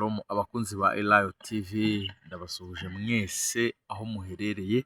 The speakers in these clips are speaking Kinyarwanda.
Shalom abakunzi ba Elayo TV, ndabasuhuje mwese aho muherereye.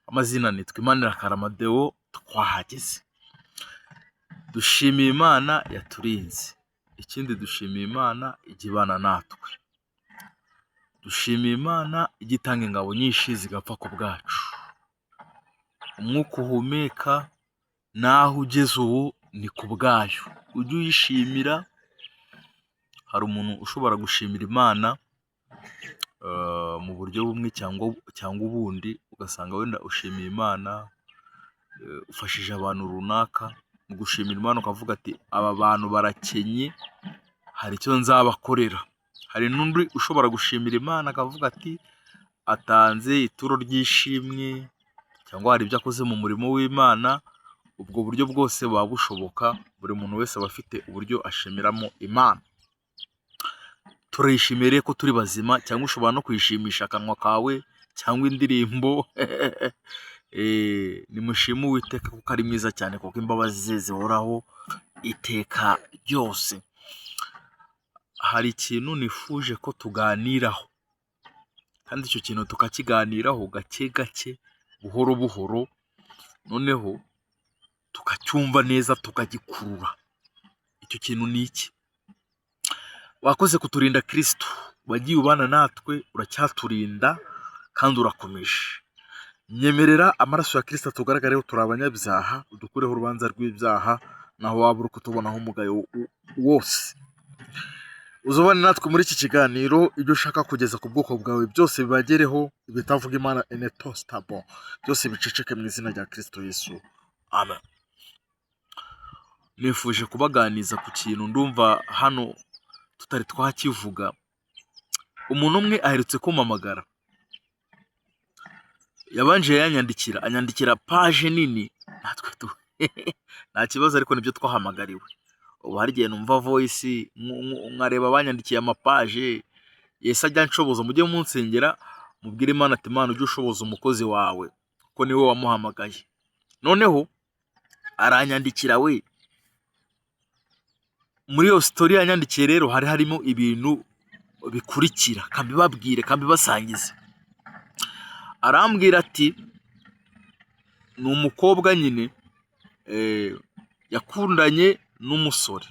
Amazina nitwa Imanirakarama Deo, twahageze. Dushimiye Imana yaturinze, ikindi dushimiye Imana ijya ibana natwe. Dushimiye Imana ijya itanga ingabo nyinshi zigapfa ku bwacu. Umwuka uhumeka n'aho ugeze ubu ni ku bwayo, ujye uyishimira. Hari umuntu ushobora gushimira Imana mu buryo bumwe cyangwa ubundi, ugasanga wenda ushimiye Imana ufashije abantu runaka, mu gushimira Imana ukavuga ati aba bantu barakenye hari icyo nzabakorera. Hari n'undi ushobora gushimira Imana akavuga ati atanze ituro ry'ishimwe cyangwa hari ibyo akoze mu murimo w'Imana. Ubwo buryo bwose buba bushoboka, buri muntu wese aba afite uburyo ashimiramo Imana. Turayishimiye rero ko turi bazima, cyangwa ushobora no kuyishimisha akanwa kawe cyangwa indirimbo. Nimushime Uwiteka kuko ari mwiza cyane, kuko imbabazi ze zihoraho iteka ryose. Hari ikintu nifuje ko tuganiraho, kandi icyo kintu tukakiganiraho gake gake, buhoro buhoro, noneho tukacyumva neza, tukagikurura. Icyo kintu ni iki? Wakoze kuturinda Kristo, wagiye ubana natwe, uracyaturinda kandi urakomeje. Nyemerera amaraso ya Kristo atugaragareho, turi abanyabyaha, udukureho urubanza rw'ibyaha, naho waba uri kutubonaho umugayo wose. Uzubane natwe muri iki kiganiro, ibyo ushaka kugeza ku bwoko bwawe byose bibagereho, ibitavuga Imana enetositabo byose biceceke mu izina rya Kristo Yesu, amen. Nifuje kubaganiza ku kintu ndumva hano tutari twakivuga. Umuntu umwe aherutse kumpamagara, yabanje yanyandikira, anyandikira page nini, natwe nta kibazo, ariko nibyo twahamagariwe. Ubu hari igihe numva voice nkareba abanyandikiye amapaje. Yesu ajya anshoboza, mujye munsengera, mubwire Imana ati: "Imana, ujye ushoboza umukozi wawe kuko niwe wamuhamagaye." Noneho aranyandikira we, muri iyo story yanyandikiye rero hari harimo ibintu bikurikira, kambibabwire, kambibasangize. Arambwira ati ni umukobwa nyine yakundanye n'umusore,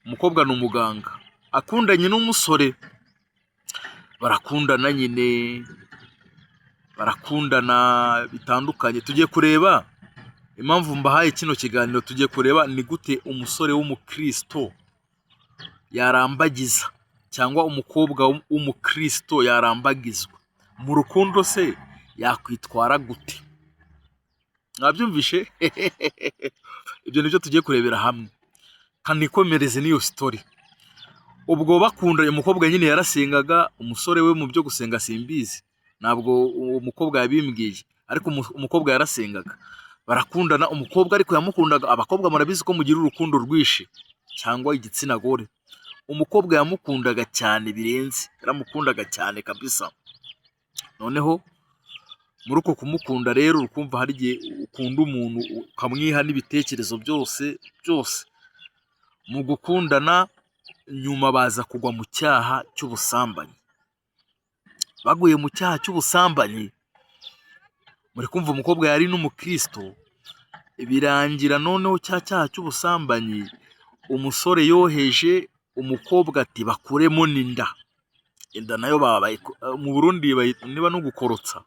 umukobwa ni umuganga, akundanye n'umusore, barakundana nyine, barakundana bitandukanye. Tugiye kureba impamvu mbahaye kino kiganiro, tugiye kureba ni gute umusore w'umukristo yarambagiza cyangwa umukobwa w'umukristo yarambagizwa mu rukundo, se yakwitwara gute? Mwabyumvishe? Ibyo nibyo tugiye kurebera hamwe. Kanikomereze n'iyo story. Ubwo bakundanye, umukobwa nyine yarasengaga, umusore we mu byo gusenga simbizi, ntabwo uwo mukobwa yabimbwiye, ariko umukobwa yarasengaga, barakundana. Umukobwa ariko yamukundaga, abakobwa murabizi ko mugira urukundo rwinshi, cyangwa igitsina gore, umukobwa yamukundaga cyane birenze, yaramukundaga cyane kabisa. Noneho muri uko kumukunda rero, ukumva hari igihe ukunda umuntu ukamwiha n'ibitekerezo byose byose. Mu gukundana nyuma baza kugwa mu cyaha cy'ubusambanyi. Baguye mu cyaha cy'ubusambanyi, muri kumva umukobwa yari n'umukristo, birangira noneho cya cyaha cy'ubusambanyi umusore yoheje umukobwa ati bakuremo n'inda. Inda nayo mu Burundi niba no gukorotsa,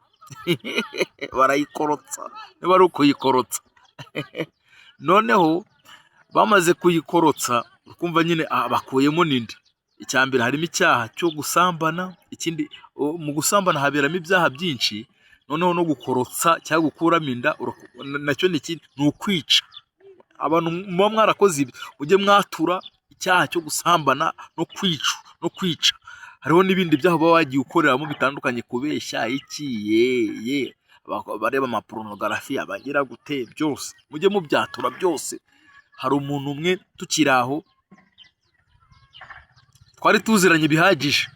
barayikorotsa, niba ari ukuyikorotsa. Noneho bamaze kuyikorotsa, ukumva nyine bakuyemo n'inda. Icya mbere harimo icyaha cyo gusambana, ikindi mu gusambana haberamo ibyaha byinshi, noneho no gukorotsa cyangwa gukuramo inda nacyo ni ikindi, ni ukwica. Abantu muba mwarakoze ibi, mujye mwatura icyaha cyo gusambana no kwica. Hariho n'ibindi byaha uba wagiye ukoreramo bitandukanye, kubeshya iki ye ye, abareba amaporunogarafi, abagira gute, byose mujye mubyatura byose. Hari umuntu umwe tukiri aho twari tuziranye bihagije,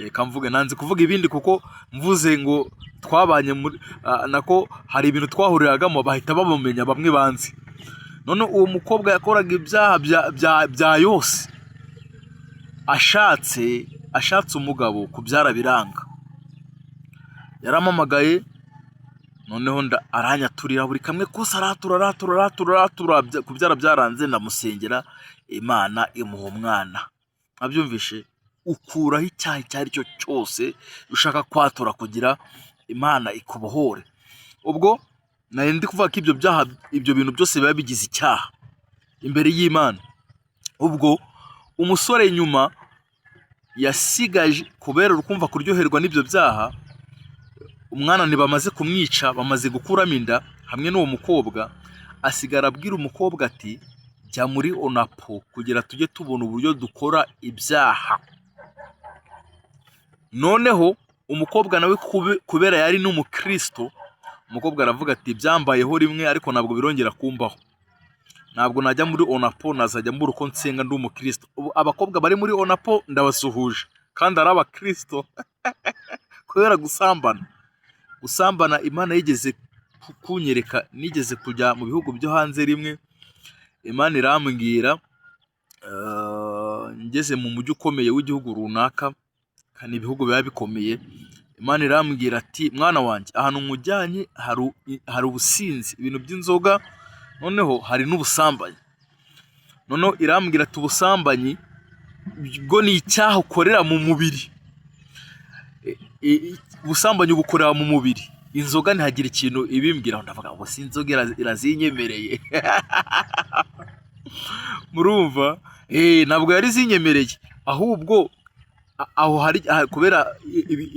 reka mvuge, nanze kuvuga ibindi kuko mvuze ngo twabanye muri nako hari ibintu twahuriragamo bahita babamenya bamwe banzi. None uwo mukobwa yakoraga ibyaha bya yose, ashatse Ashatse umugabo, kubyara biranga. Yarampamagaye, noneho aranyaturira buri kamwe kose, aratura, aratura, aratura, aratura, kubyara byaranze. Ndamusengera, Imana imuha umwana. Abyumvishe, ukuraho icyaha icyo ari cyo cyose ushaka kwatura kugira Imana ikubohore. Ubwo nari ndi kuvuga ko ibyo byaha, ibyo bintu byose biba bigize icyaha imbere y'Imana. Ubwo umusore nyuma yasigaje kubera urukumva kuryoherwa n'ibyo byaha, umwana ntibamaze kumwica, bamaze gukuramo inda hamwe n'uwo mukobwa. Asigara abwira umukobwa ati: "Jya muri onapo kugira tujye tubona uburyo dukora ibyaha." Noneho umukobwa nawe, kubera yari n'umukristo, umukobwa aravuga ati: "Byambayeho rimwe, ariko ntabwo birongera kumbaho. Ntabwo najya muri onapo, nazajya mbura uko nsenga, ndi umukristo." Ubu abakobwa bari muri onapo ndabasuhuje kandi ari abakristo kubera gusambana. Gusambana, Imana yigeze kunyereka, nigeze kujya mu bihugu byo hanze rimwe, Imana irambwira, ngeze mu mujyi ukomeye w'igihugu runaka, kandi ibihugu biba bikomeye, Imana irambwira ati: "Mwana wanjye, ahantu nkujyanye hari ubusinzi, ibintu by'inzoga, noneho hari n'ubusambanyi." Noneho irambwira ati: "Ubusambanyi bwo ni icyaha ukorera mu mubiri. Ubusambanyi ubukorera mu mubiri, inzoga ntihagira ikintu ibimbwira." Ndavuga ngo si inzoga irazinyemereye? Murumva, ntabwo yari zinyemereye, ahubwo aho hari kubera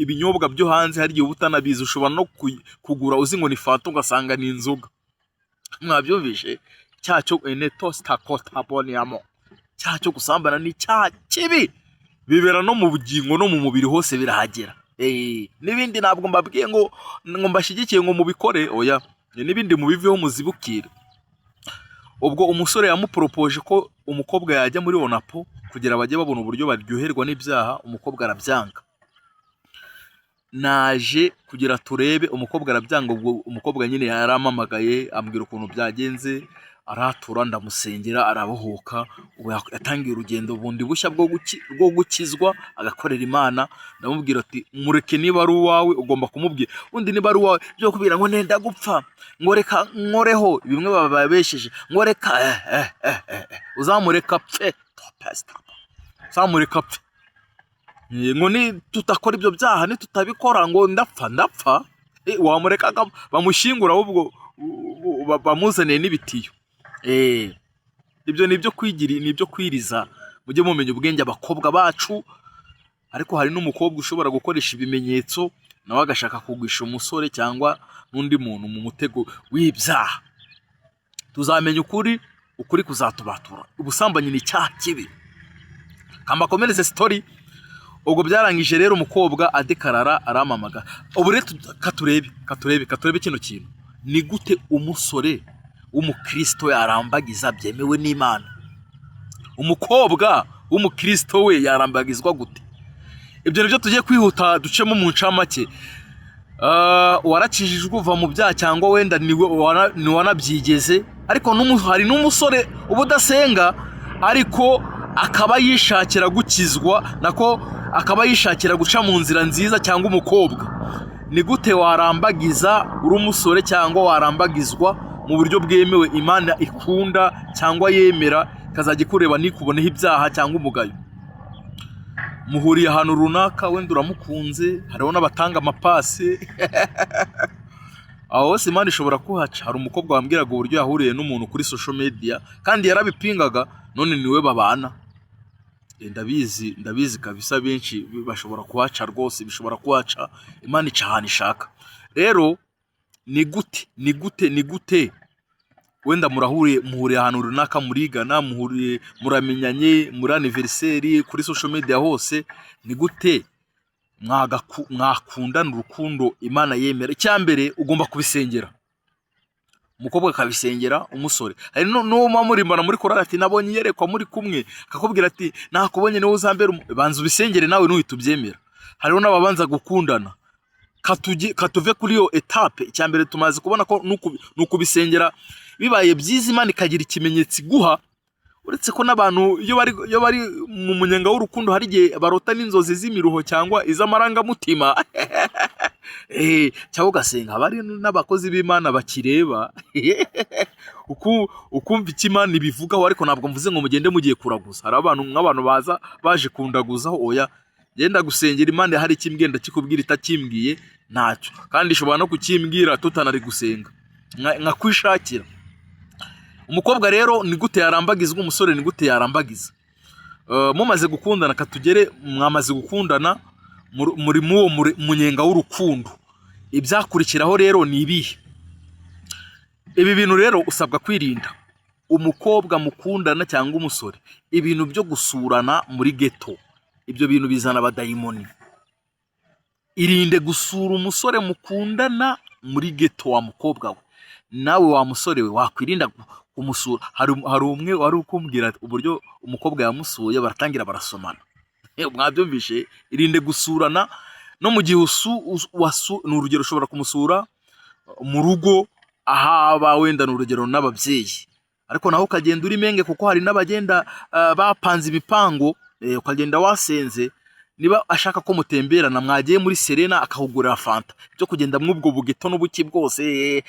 ibinyobwa byo hanze, hari igihe uba utanabizi, ushobora no kugura uzi ngo ni fanta, ugasanga ni inzoga. Mwabyumvishe? Cyaha cyo eneto sitakotaboniyamo, cyaha cyo gusambana ni icyaha kibi, bibera no mu bugingo no mu mubiri hose birahagera. N'ibindi ntabwo mbabwiye ngo mbashyigikiye ngo mubikore, oya, n'ibindi mubiveho, muzibukire. Ubwo umusore yamuporopoje ko umukobwa yajya muri onapo kugira bajye babona uburyo baryoherwa n'ibyaha, umukobwa arabyanga. Naje kugira turebe, umukobwa arabyanga. Ubwo umukobwa nyine yarampamagaye, ambwira ukuntu byagenze, aratura, ndamusengera, arabohoka. Ubu yatangiye urugendo bundi bushya rwo gukizwa, agakorera Imana. Ndamubwira ati: "Mureke, niba ari uwawe ugomba kumubwira." Undi niba ari uwawe, byo kubwira ngo nenda gupfa, ngo reka nkoreho, bimwe bababesheje ngo reka, uzamureka apfe, uzamureka apfe. Ngo ni tutakora ibyo byaha, nitutabikora ngo ndapfa, ndapfa. Wamureka bamushyingura, ahubwo bamuzaniye n'ibitiyo. Ibyo ni ibyo kwigira, ni ibyo kwiriza. Mujye mumenya ubwenge, abakobwa bacu. Ariko hari n'umukobwa ushobora gukoresha ibimenyetso, nawe agashaka kugwisha umusore cyangwa n'undi muntu mu mutego w'ibyaha. Tuzamenya ukuri, ukuri kuzatubatura. Ubusambanyi ni icyaha kibi. Kambakomereze story. Ubwo byarangije rero, umukobwa adekarara, arampamagara. Ubu rero katurebe, katurebe kino kintu: ni gute umusore w'umukristo yarambagiza byemewe n'Imana? Umukobwa w'umukristo we yarambagizwa gute? Ibyo nibyo tugiye kwihuta ducemo mu ncamake. Warakijijwe, uva mu byaha, cyangwa wenda niwe ntiwanabyigeze, ariko hari n'umusore uba udasenga, ariko akaba yishakira gukizwa, nako akaba yishakira guca mu nzira nziza, cyangwa umukobwa. Ni gute warambagiza uri umusore, cyangwa warambagizwa mu buryo bwemewe, Imana ikunda cyangwa yemera, ikazajya ikureba ntikuboneho ibyaha cyangwa umugayo? Muhuriye ahantu runaka, wenda uramukunze, hariho n'abatanga amapasi, aho hose Imana ishobora kuhaca. Hari umukobwa wambwiraga uburyo yahuriye n'umuntu kuri social media, kandi yarabipingaga, none niwe babana. Ndabizi, ndabizi kabisa, benshi bashobora kuhaca rwose, bishobora kuhaca. Imana ica ahantu ishaka. Rero ni gute, ni gute, ni gute? Wenda murahuriye, muhuriye ahantu runaka, murigana, muhuriye, muramenyanye muri anniversaire, kuri social media hose. Ni gute mwakundana urukundo Imana yemera? Icya mbere, ugomba kubisengera, umukobwa akabisengera umusore. Hari n'uwo muba murimbana muri korali, ati: "Nabonye iyerekwa muri kumwe," akakubwira ati: "Nakubonye, niwe uzambera Banza ubisengere nawe, ntuhite ubyemera. Hariho n'ababanza gukundana. Katuve kuri iyo étape. Icya mbere tumaze kubona ko ni ukubisengera. Bibaye byiza, Imana ikagira ikimenyetso iguha. Uretse ko n'abantu iyo bari mu munyenga w'urukundo hari igihe barota n'inzozi z'imiruho cyangwa iz'amarangamutima, cyangwa ugasenga haba hari n'abakozi b'Imana bakireba, ukumva icyo Imana ibivugaho. Ariko ntabwo mvuze ngo mugende mugiye kuraguza. Hari abantu, nk'abantu baza baje kundaguzaho. Oya, genda gusengera Imana, hari ikimbwiye ndakikubwira, itakimbwiye ntacyo. Kandi ishobora no kukimbwira tutanari gusenga, nkakwishakira. Umukobwa rero ni gute yarambagizwa? Umusore ni gute yarambagiza? Mumaze gukundana, katugere mwamaze gukundana, muri muwo munyenga w'urukundo, ibyakurikiraho rero ni ibihe? Ibi bintu rero usabwa kwirinda, umukobwa mukundana cyangwa umusore: ibintu byo gusurana muri ghetto, ibyo bintu bizana abadayimoni. Irinde gusura umusore mukundana muri ghetto, wa mukobwa we. Nawe wa musore we, wakwirinda kumusura. Hari umwe wari ukumbwira uburyo umukobwa yamusuye, baratangira barasomana. Mwabyumvishe? Irinde gusurana no mu gihe usu, usu, wasu, ni urugero, ushobora kumusura mu rugo ahaba wenda, ni urugero, n'ababyeyi, ariko nawe ukagenda uri menge, kuko hari n'abagenda bapanze imipango. Ukagenda wasenze, niba ashaka ko mutemberana, mwagiye muri Serena akahugurira fanta, byo kugenda mw'ubwo bughetto n'ubuki bwose.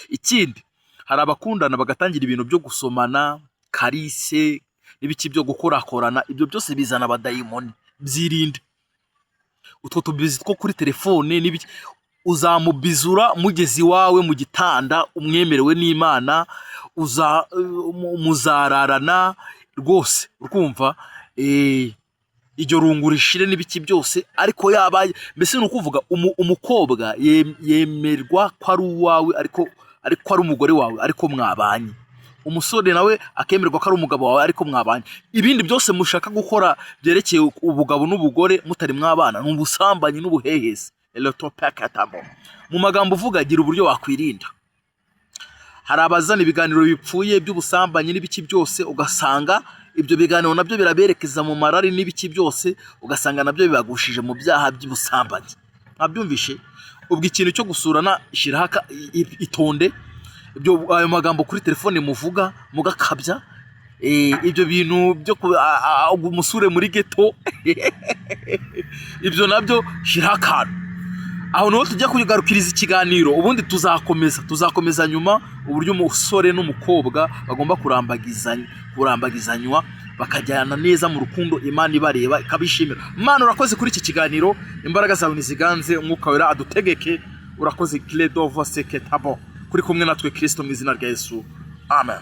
Ikindi, hari abakundana bagatangira ibintu byo gusomana, caresses n'ibiki byo gukorakorana. Ibyo byose bizana abadayimoni, byirinde. Utwo tubizi two kuri telefone n'ibiki, uzamubizura mugeze iwawe mu gitanda, umwemerewe n'Imana, muzararana rwose, urumva, iryo rungu rishire n'ibiki byose. Ariko yabaye, mbese ni ukuvuga umukobwa yemerwa ko ari uwawe, ariko ari umugore wawe, ariko mwabanye. Umusore nawe akemerwa ko ari umugabo wawe, ariko mwabanye. Ibindi byose mushaka gukora byerekeye ubugabo n'ubugore mutari mwabana ni ubusambanyi n'ubuhehesi. Elotopakatamo mu magambo uvuga, gira uburyo wakwirinda. Hari abazana ibiganiro bipfuye by'ubusambanyi n'ibiki byose, ugasanga ibyo biganiro nabyo biraberekeza mu marari n'ibiki byose, ugasanga nabyo bibagushije mu byaha by'ubusambanyi. Mwabyumvishe? Ubwo ikintu cyo gusurana, shyiraho itonde. Ibyo, ayo magambo kuri telefone muvuga mugakabya, ibyo bintu byo umusure muri ghetto, ibyo nabyo shyiraho akantu. Aho niho tujya kugarukiriza ikiganiro. Ubundi tuzakomeza nyuma uburyo umusore n'umukobwa bagomba kurambagizanywa, bakajyana neza mu rukundo, Imana ibareba ikabishimira. Mana, urakoze kuri iki kiganiro. Imbaraga zawe ntiziganze, Umwuka Wera adutegeke. Urakoze, credo voseketabo, kuri kumwe natwe Kristo, mu izina rya Yesu, amen.